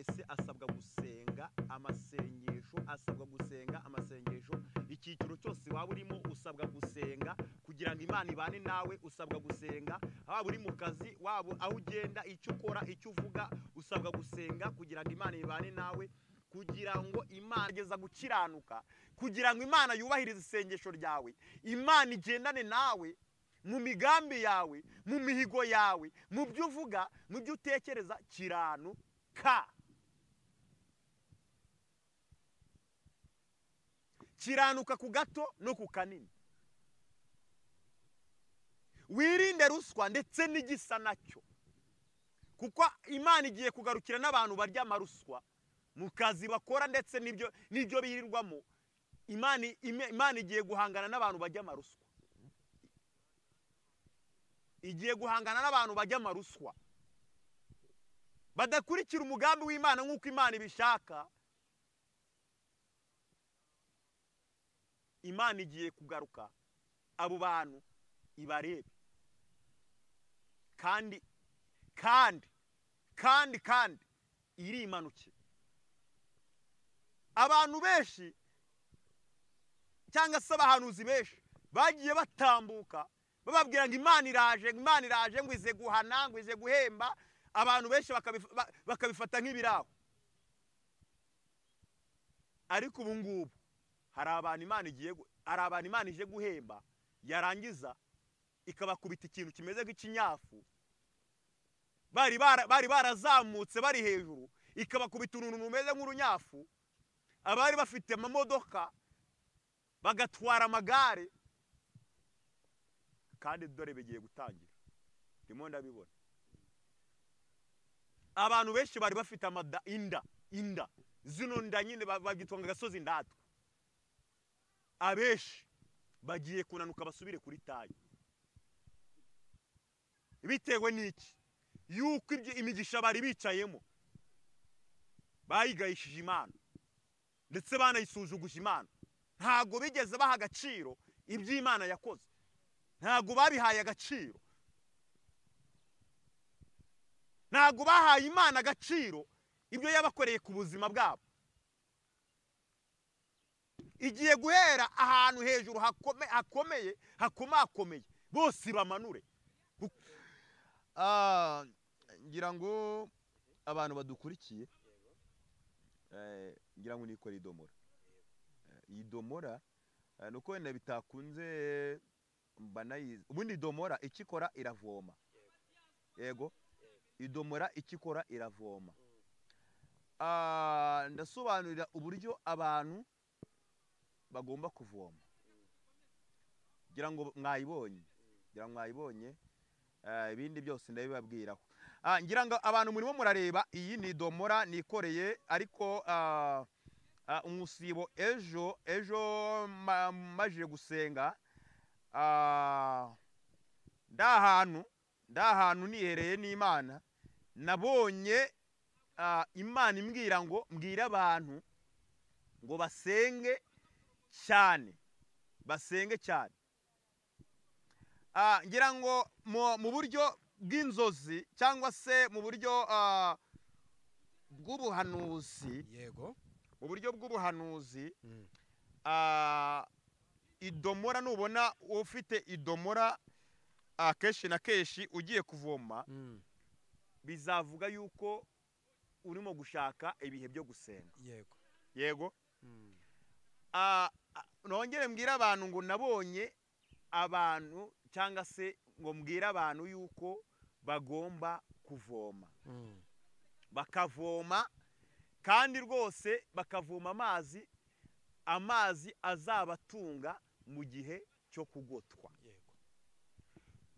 Wese asabwa gusenga amasengesho, asabwa gusenga amasengesho. Icyiciro cyose waba urimo usabwa gusenga kugira ngo Imana ibane nawe. Usabwa gusenga waba uri mu kazi, waba aho ugenda, icyo ukora, icyo uvuga, usabwa gusenga kugira ngo Imana ibane nawe, kugira ngo Imana igeza gukiranuka, kugira ngo Imana yubahirize isengesho ryawe, Imana igendane nawe mu migambi yawe, mu mihigo yawe, mu byo uvuga, mu byo utekereza. Kiranuka, kiranuka ku gato no ku kanini. Wirinde ruswa ndetse n'igisa nacyo, kuko Imana igiye kugarukira n'abantu barya amaruswa mu kazi bakora ndetse n'ibyo birirwamo. Imana igiye guhangana n'abantu barya amaruswa, igiye guhangana n'abantu bajya amaruswa badakurikira umugambi w'Imana nk'uko Imana ibishaka. Imana igiye kugaruka abo bantu ibarebe, kandi kandi kandi kandi irimanukira. Abantu benshi cyangwa se abahanuzi benshi bagiye batambuka bababwira ngo Imana iraje, Imana iraje, ngo ize guhana, ngo ize guhemba. Abantu benshi bakabifata nk'ibiraho. Ariko ubu ngubu hari abantu Imana igiye, hari abantu Imana ije guhemba, yarangiza ikabakubita ikintu kimeze nk'ikinyafu. Bari barazamutse bari hejuru, ikabakubita uruntu rumeze nk'urunyafu. Abari bafite amamodoka bagatwara amagare, kandi dore bigiye gutangira. Ndimo ndabibona. Abantu benshi bari bafite amada, inda zino nda nyine babyitwa ngo gasozi ndatwa. Abenshi bagiye kunanuka basubire kuri tayi. Bitewe n'iki? Yuko ibyo imigisha bari bicayemo bayigayishije Imana, ndetse banayisuzuguje Imana. Ntago bigeze baha agaciro iby'Imana yakoze, ntago babihaye agaciro, ntago bahaye Imana agaciro ibyo yabakoreye ku buzima bwabo. Igiye guhera ahantu hejuru hakomeye, hakomakomeye, bose bamanure. Ngira ngo abantu badukurikiye, ngira ngo nikora idomora. Iyi domora nuko wenda bitakunze mbanayizi. Ubundi idomora ikikora iravoma. Yego, idomora ikikora iravoma. Ndasobanurira uburyo abantu bagomba kuvoma. Ngira ngo mwayibonye, ngira ngo mwayibonye. Ibindi byose ndabibabwiraho. Ngira ngo abantu murimo murareba, iyi ni domora nikoreye, ariko umusibo ejo maje gusenga, ndahantu nihereye n'Imana, nabonye Imana imbwira ngo mbwira abantu ngo basenge cyane, basenge cyane. Ngira ngo mu buryo bw'inzozi cyangwa se mu buryo bw'ubuhanuzi, yego, mu buryo bw'ubuhanuzi, idomora nubona ufite idomora akenshi na kenshi ugiye kuvoma, bizavuga yuko urimo gushaka ibihe byo gusenga. Yego, yego. Nongere mbwira abantu ngo nabonye abantu cyangwa se ngo mbwira abantu yuko bagomba kuvoma, bakavoma kandi rwose bakavoma amazi, amazi azabatunga mu gihe cyo kugotwa. Yego,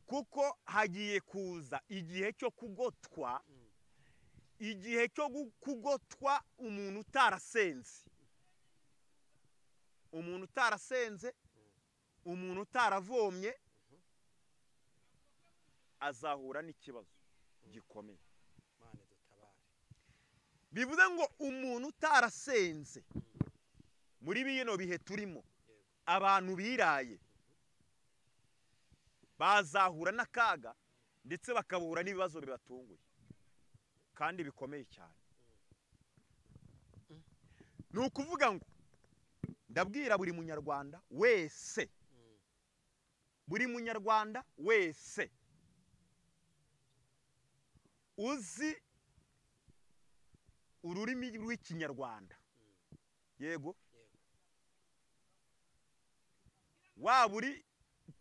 kuko hagiye kuza igihe cyo kugotwa, igihe cyo kugotwa umuntu utarasenze, umuntu utarasenze, umuntu utaravomye azahura n'ikibazo gikomeye. Bivuze ngo umuntu utarasenze muri bino bihe turimo, abantu biraye bazahura n'akaga ndetse bakabura n'ibibazo bibatunguye kandi bikomeye cyane. Ni ukuvuga ngo ndabwira buri munyarwanda wese, buri munyarwanda wese uzi ururimi rw'ikinyarwanda, yego, waba uri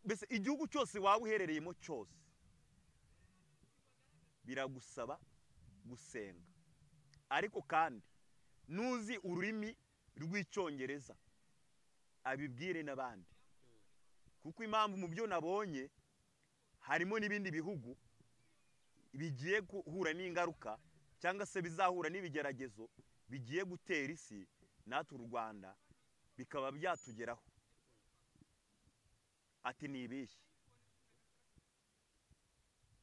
mbese igihugu cyose waba uherereyemo cyose, biragusaba gusenga. Ariko kandi nuzi ururimi rw'icyongereza abibwire n'abandi, kuko impamvu mu byo nabonye harimo n'ibindi bihugu bigiye guhura n'ingaruka cyangwa se bizahura n'ibigeragezo bigiye gutera isi, natwe u Rwanda bikaba byatugeraho. Ati ni ibihe?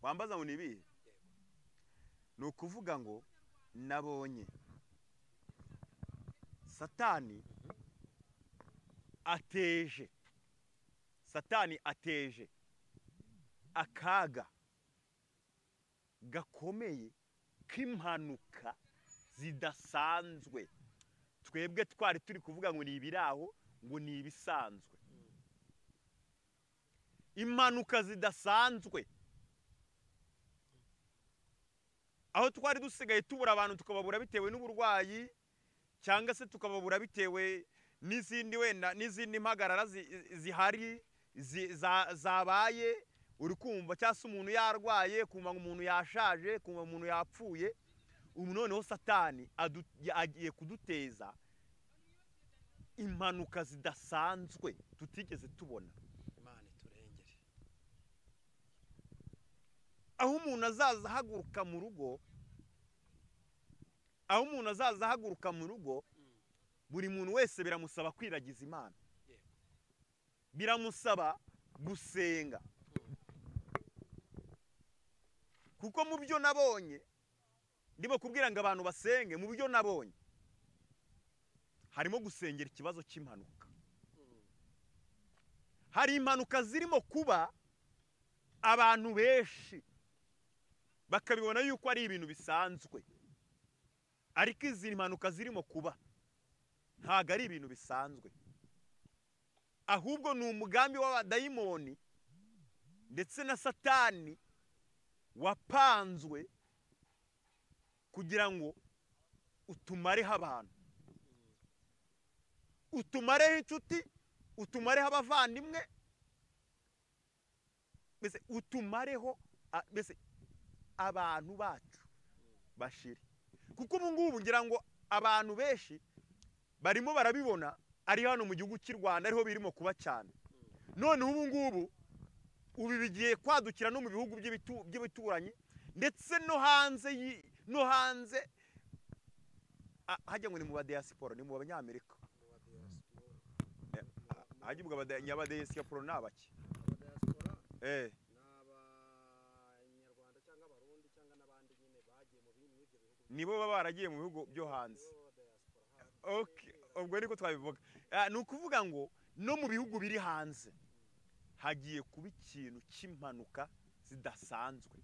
Wambaza ngo ni ibihe? Ni ukuvuga ngo nabonye Satani ateje, Satani ateje akaga gakomeye k'impanuka zidasanzwe. Twebwe twari turi kuvuga ngo ni ibiraho, ngo ni ibisanzwe. Impanuka zidasanzwe, aho twari dusigaye tubura abantu tukababura bitewe n'uburwayi, cyangwa se tukababura bitewe n'izindi wenda n'izindi mpagarara zihari zabaye, uri kumva, cyangwa se umuntu yarwaye, kumva ngo umuntu yashaje, kumva umuntu yapfuye. Ubu noneho Satani agiye kuduteza impanuka zidasanzwe tutigeze tubona. Imana iturengere. Aho umuntu azaza ahaguruka mu rugo, aho umuntu azaza ahaguruka mu rugo, buri muntu wese biramusaba kwiragiza Imana, biramusaba gusenga. Kuko mu byo nabonye, ndimo kubwira ngo abantu basenge, mu byo nabonye harimo gusengera ikibazo cy'impanuka. Hari impanuka zirimo kuba abantu benshi bakabibona yuko ari ibintu bisanzwe, ariko izi mpanuka zirimo kuba ntabwo ari ibintu bisanzwe, ahubwo ni umugambi w'abadayimoni ndetse na Satani wapanzwe kugira ngo utumareho abantu, utumareho inshuti, utumareho abavandimwe, mbese utumareho mbese abantu bacu bashire. Kuko ubu ngubu ngira ngo abantu benshi barimo barabibona, ari hano mu gihugu cy'u Rwanda ariho birimo kuba cyane. None ubu ngubu ubu bigiye kwadukira no mu bihugu by'ibituranyi, ndetse no hanze, no hanze hajya ngo ni mu ba diaspora, ni mu banyamerika. Hajya ubwo abadiaspora ni abaki? Ni abanyarwanda cyangwa abarundi cyangwa n'abandi nyine bagiye mu bindi ibyo bihugu, nibo baba baragiye mu bihugu byo hanze. Okay, ubwo niko twabivuga. Ni ukuvuga ngo no mu bihugu biri hanze hagiye kuba ikintu cy'impanuka zidasanzwe,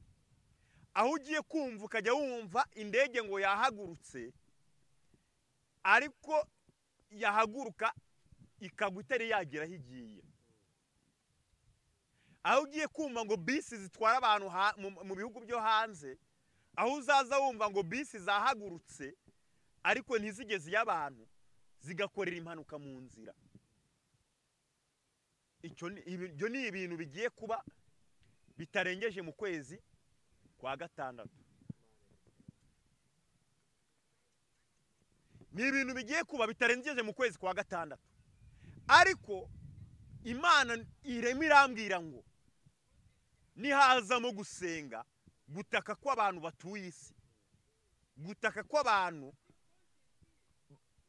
aho ugiye kumva ukajya wumva indege ngo yahagurutse, ariko yahaguruka ikagwa itari yagera aho igiye. Aho ugiye kumva ngo bisi zitwara abantu mu bihugu byo hanze, aho uzaza wumva ngo bisi zahagurutse ariko ntizigeze y'abantu, zigakorera impanuka mu nzira. Ibyo ni ibintu bigiye kuba bitarengeje mu kwezi kwa gatandatu. Ni ibintu bigiye kuba bitarengeje mu kwezi kwa gatandatu. Ariko Imana irema irambwira ngo nihazamo gusenga, gutaka kw'abantu batuye isi, gutaka kw'abantu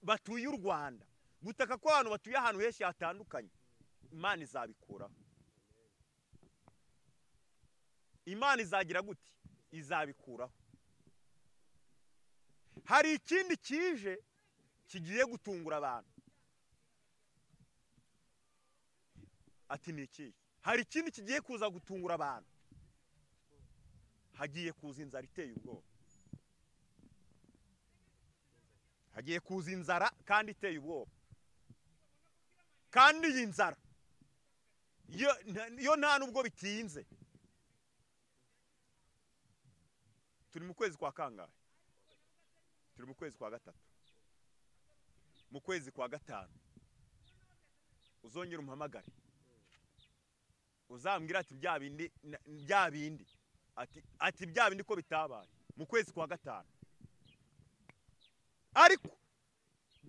batuye u Rwanda, gutaka kw'abantu batuye ahantu henshi hatandukanye, Imana izabikuraho. Imana izagira gute? Izabikuraho. Hari ikindi kije kigiye gutungura abantu. Ati ni iki? Hari ikindi kigiye kuza gutungura abantu. Hagiye kuza inzara iteye ubwoba. Hagiye Hagiye kuza inzara kandi iteye ubwoba, kandi iyi nzara yo nta nubwo bitinze. Turi mu kwezi kwa kangahe? Turi mu kwezi kwa gatatu. Mu kwezi kwa gatanu uzongera umuhamagare, uzambwira ati bya bindi, bya bindi, ati bya bindi ko bitabaye mu kwezi kwa gatanu. Ariko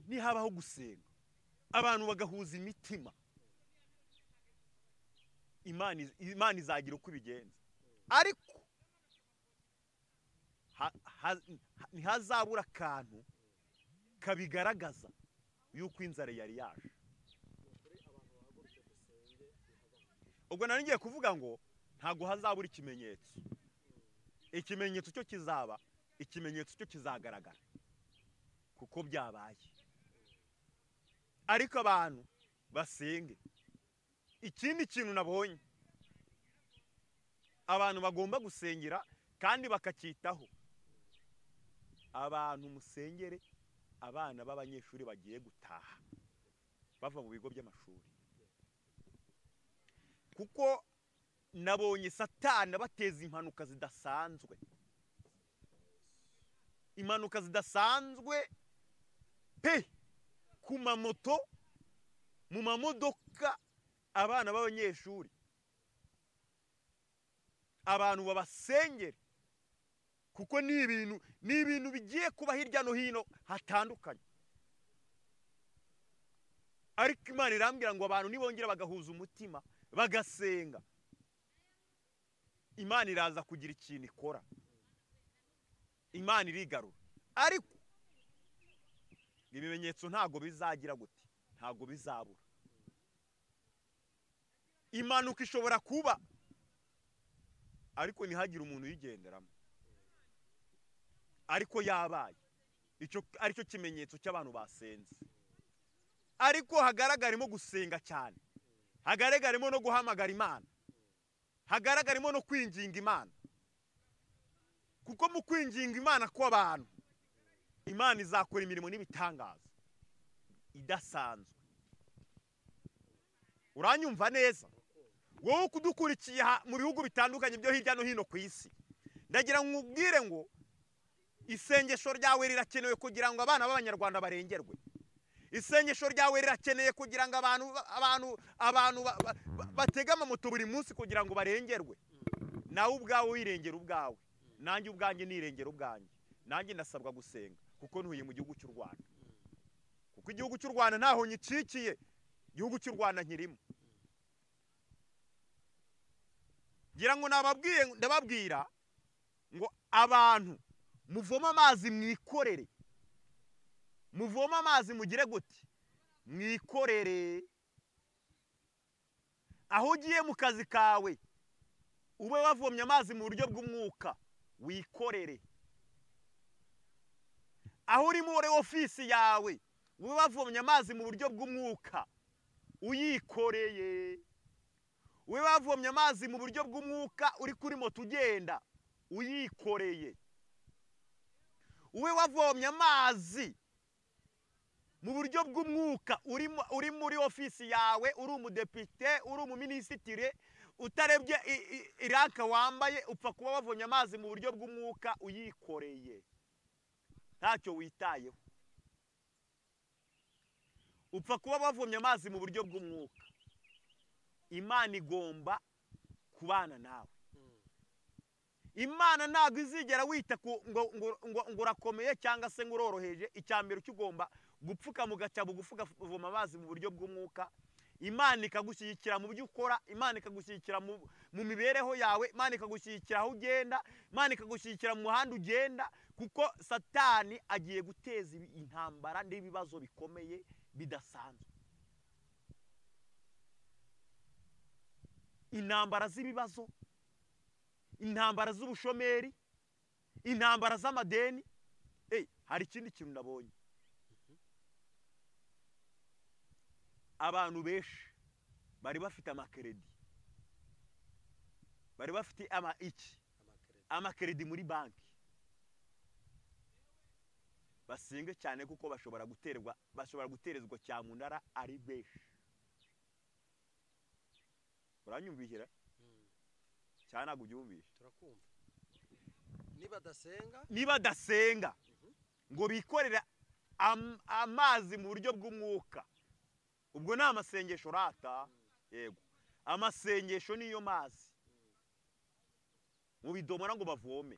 nihabaho gusenga, abantu bagahuza imitima, Imana izagira uko ibigenza. Ariko ntihazabura akantu kabigaragaza yuko inzara yari yaje. Ubwo nari ngiye kuvuga ngo ntago hazabura ikimenyetso. Ikimenyetso cyo kizaba, ikimenyetso cyo kizagaragara kuko byabaye. Ariko abantu basenge. Ikindi kintu nabonye, abantu bagomba gusengera kandi bakacyitaho. Abantu musengere abana b'abanyeshuri bagiye gutaha bava mu bigo by'amashuri, kuko nabonye Satani bateza impanuka zidasanzwe, impanuka zidasanzwe pe, ku mamoto, mu mamodoka, abana b'abanyeshuri. Abantu babasengere, kuko ni ibintu bigiye kuba hirya no hino hatandukanye. Ariko Imana irambwira ngo abantu nibongera bagahuza umutima bagasenga, Imana iraza kugira ikintu ikora, Imana irigarura. Ariko ibimenyetso ntago bizagira gute, ntago bizabura. Impanuka ishobora kuba, ariko ntihagire umuntu uyigenderamo. Ariko yabaye, icyo aricyo kimenyetso cy'abantu basenze. Ariko hagaragarimo gusenga cyane, hagaragarimo no guhamagara Imana, hagaragarimo no kwinginga Imana. Kuko mu kwinginga Imana kw'abantu, Imana izakora imirimo n'ibitangaza idasanzwe. Uranyumva neza? Wowe kudukurikiye mu bihugu bitandukanye byo hirya no hino ku isi, ndagira nkubwire ngo isengesho ryawe rirakenewe kugira ngo abana b'abanyarwanda barengerwe. Isengesho ryawe rirakeneye kugira ngo abantu batega amamoto buri munsi kugira ngo barengerwe. Nawe ubwawe wirengera ubwawe, nanjye ubwanjye nirengera ubwanjye. Nanjye ndasabwa gusenga kuko ntuye mu gihugu cy'u Rwanda. Kuko igihugu cy'u Rwanda ntaho nyicikiye, igihugu cy'u Rwanda nkirimo. Ngira ngo nababwiye, ndababwira ngo abantu muvoma amazi mwikorere, muvoma amazi mugire gute, mwikorere. Aho ugiye mu kazi kawe ube wavomye amazi mu buryo bw'umwuka, wikorere. Aho uri muri ofisi yawe ube wavomye amazi mu buryo bw'umwuka, uyikoreye. Ube wavomye amazi mu buryo bw'umwuka uri kuri moto ugenda, uyikoreye. Ube wavomye amazi mu buryo bw'umwuka uri muri ofisi yawe, uri umudepite, uri umuminisitire, utarebye iranka wambaye, upfa kuba wavomye amazi mu buryo bw'umwuka uyikoreye, ntacyo witayeho. Upfa kuba wavomye amazi mu buryo bw'umwuka. Imana igomba kubana nawe. Imana ntabwo izigera wita ngo urakomeye cyangwa se ngo uroroheje. Icyambere cy'ugomba gupfuka mu gaca bugufi uvoma amazi mu buryo bw'umwuka. Imana ikagushyigikira mu byo ukora, Imana ikagushyigikira mu mibereho yawe, Imana ikagushyigikira aho ugenda, Imana ikagushyigikira mu muhanda ugenda, kuko Satani agiye guteza intambara n'ibibazo bikomeye bidasanzwe. Intambara z'ibibazo, intambara z'ubushomeri, intambara z'amadeni. Hari ikindi kintu nabonye. Abantu benshi bari bafite amakredi, bari bafite amakredi muri banki. Basenge cyane kuko bashobora guterezwa cyamunara ari benshi. Uranyumvihira? Cyane ntabwo ubyumvishe. Turakumva. Niba dasenga ngo bikorera amazi mu buryo bw'umwuka. Ubwo ni amasengesho rata. Yego, amasengesho niyo mazi mu bidomora ngo bavome,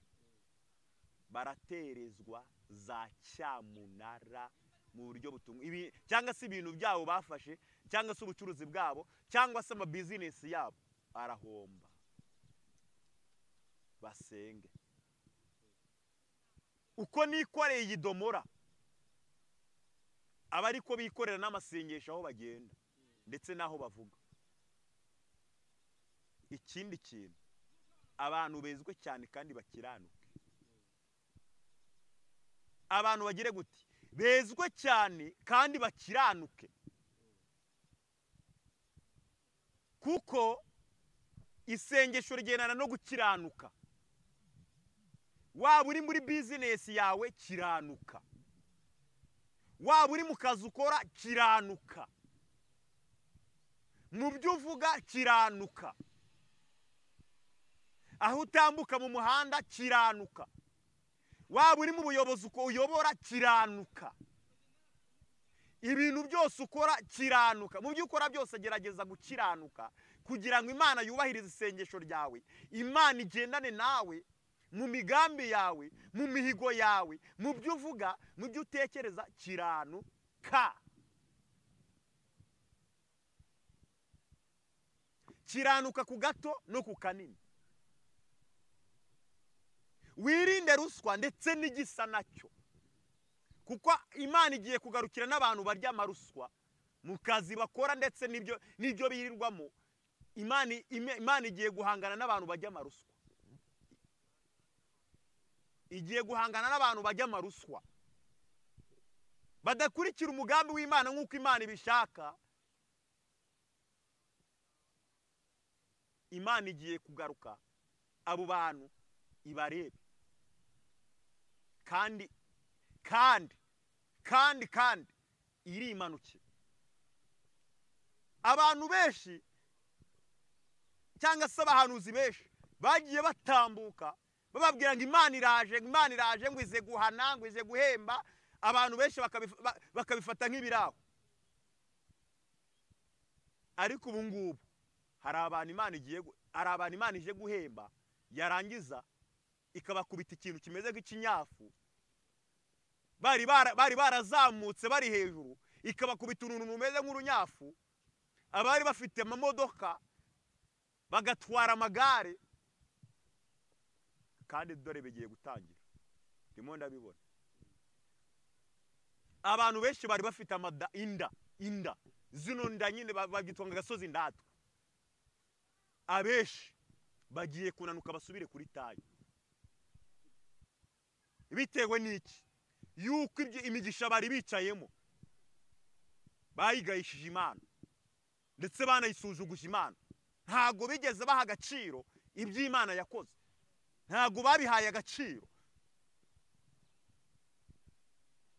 baraterezwa za cyamunara mu buryo butunga ibi, cyangwa se ibintu byabo bafashe, cyangwa se ubucuruzi bwabo, cyangwa se ama business yabo arahomba. Basenge. Uko nikoreye idomora aba ariko bikorera n'amasengesho aho bagenda ndetse n'aho bavuga. Ikindi kintu, abantu bezwe cyane kandi bakiranuke. Abantu bagire guti bezwe cyane kandi bakiranuke, kuko isengesho rigendana no gukiranuka. Waba uri muri business yawe, kiranuka. Waba uri mu kazi ukora, kiranuka. Mu byo uvuga, kiranuka. Aho utambuka mu muhanda, kiranuka. Waba uri mu buyobozi uko uyobora, kiranuka. Ibintu byose ukora, kiranuka. Mu byo ukora byose gerageza gukiranuka kugira ngo Imana yubahirize isengesho ryawe, Imana igendane nawe mu migambi yawe, mu mihigo yawe, mu byo uvuga, mu byo utekereza, kiranuka. Kiranuka ku gato no ku kanini. Wirinde ruswa ndetse n'igisa nacyo, kuko Imana igiye kugarukira n'abantu barya amaruswa mu kazi bakora ndetse n'ibyo birirwamo. Imana igiye guhangana n'abantu barya amaruswa. Igiye guhangana n'abantu bajya amaruswa, badakurikira umugambi w'Imana nk'uko Imana ibishaka. Imana igiye kugaruka abo bantu ibarebe, kandi kandi kandi kandi irimanukira. Abantu benshi cyangwa se abahanuzi benshi bagiye batambuka bababwira ngo Imana iraje, Imana iraje, ngo ize guhana, ngo ize guhemba. Abantu benshi bakabifata nk'ibiraho. Ariko ubu ngubu hari abantu Imana igiye, hari abantu Imana ije guhemba, yarangiza ikabakubita ikintu kimeze nk'ikinyafu. Bari barazamutse bari hejuru, ikabakubita uruntu rumeze nk'urunyafu. Abari bafite amamodoka bagatwara amagare, kandi dore bigiye gutangira. Ndimo ndabibona. Abantu benshi bari bafite amada inda zino nda nyine babyitwa ngo gasozi ndatwa. Abenshi bagiye kunanuka basubire kuri tayo. Bitewe n'iki? Yuko imigisha bari bicayemo bayigayishije Imana, ndetse banayisuzuguje Imana. Ntago bigeze baha agaciro iby'Imana yakoze, ntago babihaye agaciro,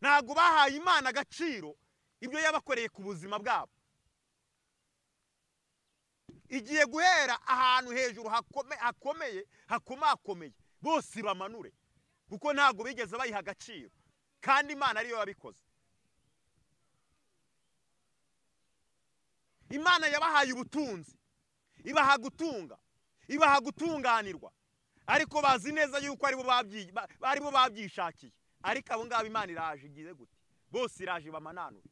ntago bahaye Imana agaciro ibyo yabakoreye ku buzima bwabo. Igiye guhera ahantu hejuru hakomeye hakomakomeye, bose bamanure, kuko ntago bigeze bayiha agaciro, kandi Imana ariyo yabikoze. Imana yabahaye ubutunzi, ibaha gutunga, ibaha gutunganirwa, ariko bazi neza yuko aribo babyishakiye. Ariko abo ngabo Imana iraje igize gute? Bose iraje bamananure.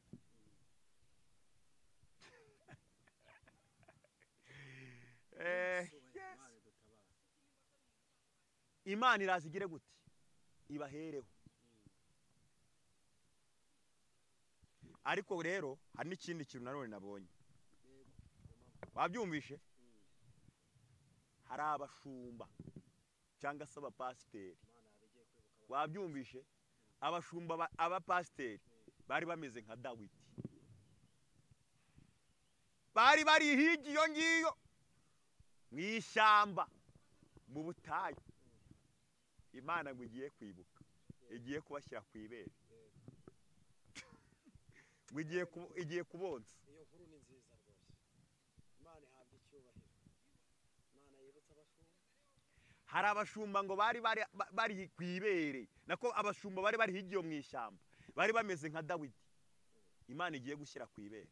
Imana iraje igire gute? Ibahereho. Ariko rero hari n'ikindi kintu nanone nabonye. Wabyumvishe? Hari abashumba cyangwa se abapasiteri. Wabyumvishe? Abashumba abapasiteri bari bameze nka Dawidi. Bari bari higi iyo ngiyo mu ishyamba mu butayu. Imana ngo igiye kwibuka, igiye kubashyira ku ibere. Ngo igiye kubonsa. Iyo nkuru ni nziza rwose. Imana ihabwa icyubahiro. Imana yibutsa abashumba. Hari abashumba ngo bari bari ku ibere, nako abashumba bari bari higiye mu ishyamba, bari bameze nka Dawidi. Imana igiye gushyira ku ibere,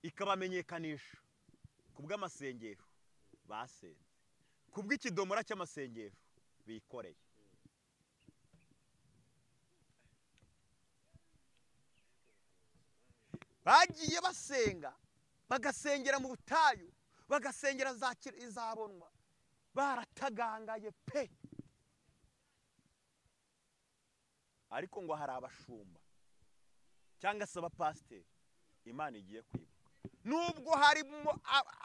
ikabamenyekanisha kubw'amasengesho basenze, kubw'ikidomora cy'amasengesho bikoreye. Bagiye basenga, bagasengera mu butayu, bagasengera za izabonwa, baratagangaye pe. Ariko ngo hari abashumba cyangwa se abapasiteri Imana igiye kwibuka, nubwo harimo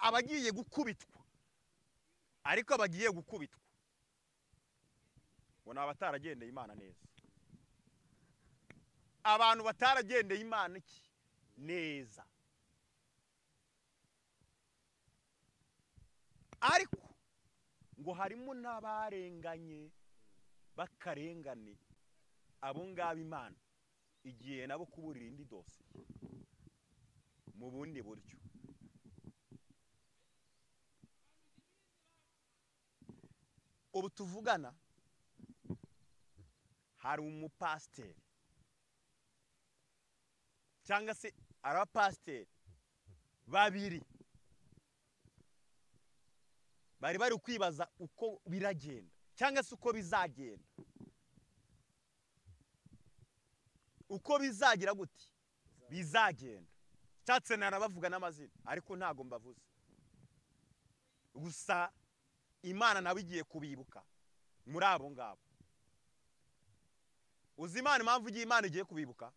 abagiye gukubitwa, ariko abagiye gukubitwa ngo ni abataragendeye Imana neza. Abantu bataragendeye Imana iki neza. Ariko ngo harimo n'abarenganye bakarengane, abo ngabo Imana igiye nabo kuburira indi dosiye mu bundi buryo. Ubu tuvugana hari umupasiteri cyangwa se abapasiteri babiri bari bari kwibaza uko biragenda cyangwa se uko bizagenda, uko bizagira gute bizagenda. Cyatse narabavuga n'amazina ariko ntago mbavuze. Gusa Imana nawe igiye kubibuka muri abo ngabo. Uzi Imana impamvu igiye Imana igiye kubibuka?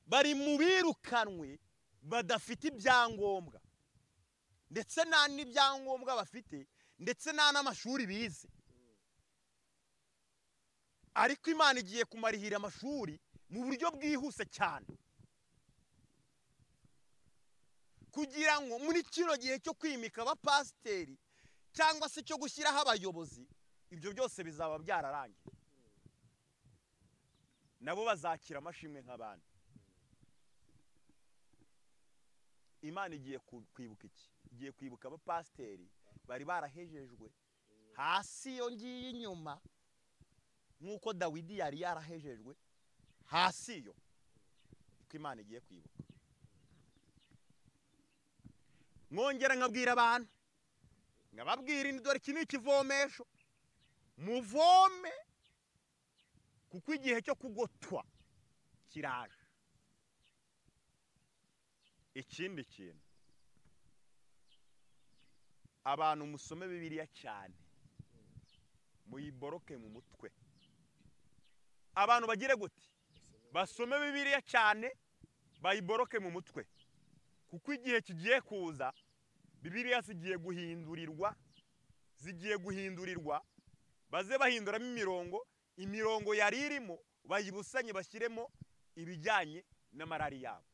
Bari mu birukanwe badafite ibyangombwa, ndetse nta n'ibyangombwa bafite, ndetse nta n'amashuri bize. Ariko Imana igiye kumarihira amashuri mu buryo bwihuse cyane, kugira ngo muri kino gihe cyo kwimika abapasiteri cyangwa se cyo gushyiraho abayobozi, ibyo byose bizaba byararangiye. Nabo bazakira amashimwe nk'abandi. Imana igiye kwibuka iki? Igiye kwibuka abapasiteri bari barahejejwe hasi iyo ngiye inyuma, nk'uko Dawidi yari yarahejejwe hasi iyo. Ko Imana igiye kwibuka. Mwongera nkabwira abantu, nkababwira indi dore iki ni ikivomesho, muvome kuko igihe cyo kugotwa kiraje. Ikindi kintu, abantu musome Bibiliya cyane, muyiboroke mu mutwe. Abantu bagire gute? Basome Bibiliya cyane, bayiboroke mu mutwe, kuko igihe kigiye kuza Bibiliya zigiye guhindurirwa, baze bahinduramo imirongo, imirongo yari irimo bayibusanye bashyiremo ibijyanye n'amarari yabo.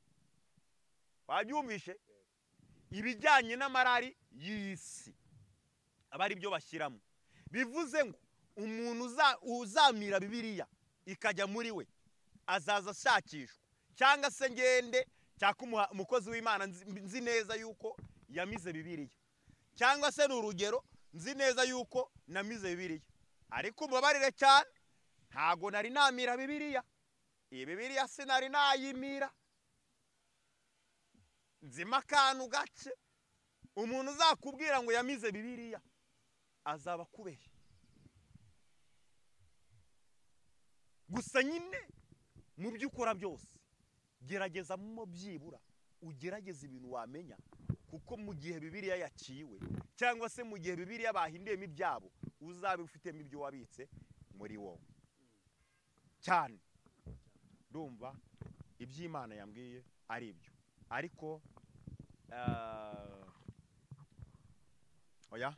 Wabyumvishe? Ibijyanye n'amarari y'isi aba ari byo bashyiramo. Bivuze ngo umuntu uzamira Bibiliya ikajya muri we azaza ashakishwa, cyangwa se ngende cyangwa umukozi w'Imana nzi neza yuko yamize Bibiliya, cyangwa se n'urugero nzi neza yuko namize Bibiliya, ariko mubabarire cyane ntago nari namira Bibiliya. Iyi Bibiliya sinari nayimira, nzima akantu gace. Umuntu uzakubwira ngo yamize Bibiliya azaba akubeshye. Gusa nyine mu byo ukora byose gerageza mu byibura ugerageza ibintu wamenya, kuko mu gihe Bibiliya yaciwe cyangwa se mu gihe Bibiliya bahinduyemo ibyabo, uzabe ufitemo ibyo wabitse muri wowe cyane. Ndumva iby'Imana yambwiye ari ibyo, ariko oya,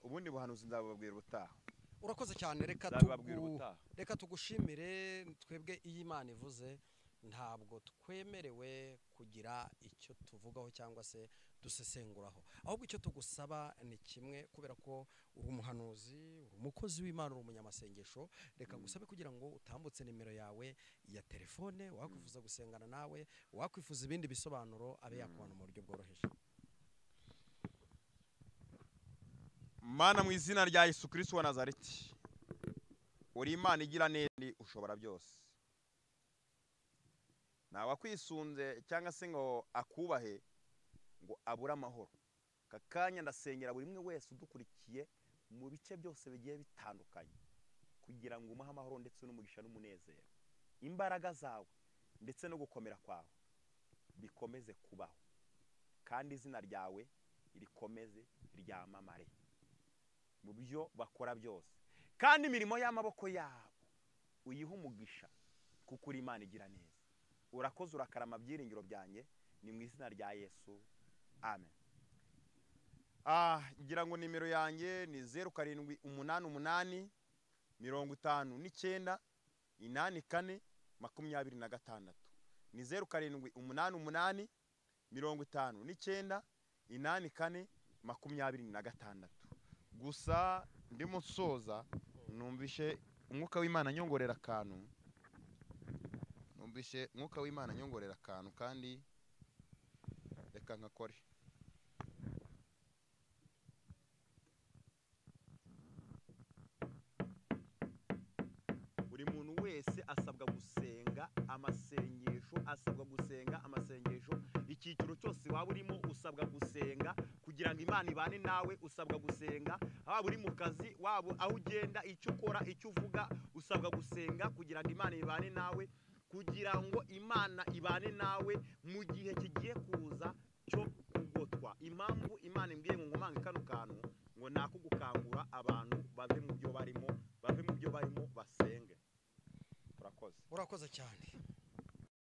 ubundi buhanuzi nzababwira ubutaha. Urakoze cyane, reka tugushimire. Twebwe iyi Imana ivuze Ntabwo twemerewe kugira icyo tuvugaho cyangwa se dusesenguraho, ahubwo icyo tugusaba ni kimwe, kubera ko uri umuhanuzi, uri umukozi w'Imana, uri umunyamasengesho, reka ngusabe kugira ngo utambutse nimero yawe ya telefone, wakwifuza gusengana nawe, wakwifuza ibindi bisobanuro abe yakubona mu buryo bworoheje. Mana, mu izina rya Yesu Kristo wa Nazareti, uri Imana igira neza, ushobora byose. Ntawakwisunze cyangwa se ngo akubahe ngo abure amahoro. Aka kanya ndasengera buri umwe wese udukurikiye mu bice byose bigiye bitandukanye, kugira ngo umuhe amahoro ndetse n'umugisha n'umunezero. Imbaraga zawe ndetse no gukomera kwawe bikomeze kubaho, kandi izina ryawe rikomeze ryamamare mu byo bakora byose, kandi imirimo y'amaboko yabo uyihe umugisha, kuko uri Imana igira neza. Urakoze, urakarama byiringiro byanjye, ni mu izina rya Yesu, amen. Ngira ngo nimero yanjye ni 0788 59 84 26. Ni 0788 59 84 26. Gusa ndimo nsoza, numvishe umwuka w'Imana nyongorera akantu, numvishe umwuka w'Imana nyongorera akantu, kandi reka nkakore. Buri muntu wese asabwa gusenga amasengesho, asabwa gusenga amasengesho. Icyiciro cyose waba urimo usabwa gusenga kugira ngo Imana ibane nawe, usabwa gusenga. Waba uri mu kazi, waba aho ugenda, icyo ukora, icyo uvuga, usabwa gusenga kugira ngo Imana ibane nawe, kugira ngo Imana ibane nawe mu gihe kigiye kuza cyo kugotwa. Impamvu Imana imbwiye ngo nkomange kano kantu, ngo nakugukangura abantu bave mu byo barimo, bave mu byo barimo basenge. Urakoze. Urakoze cyane.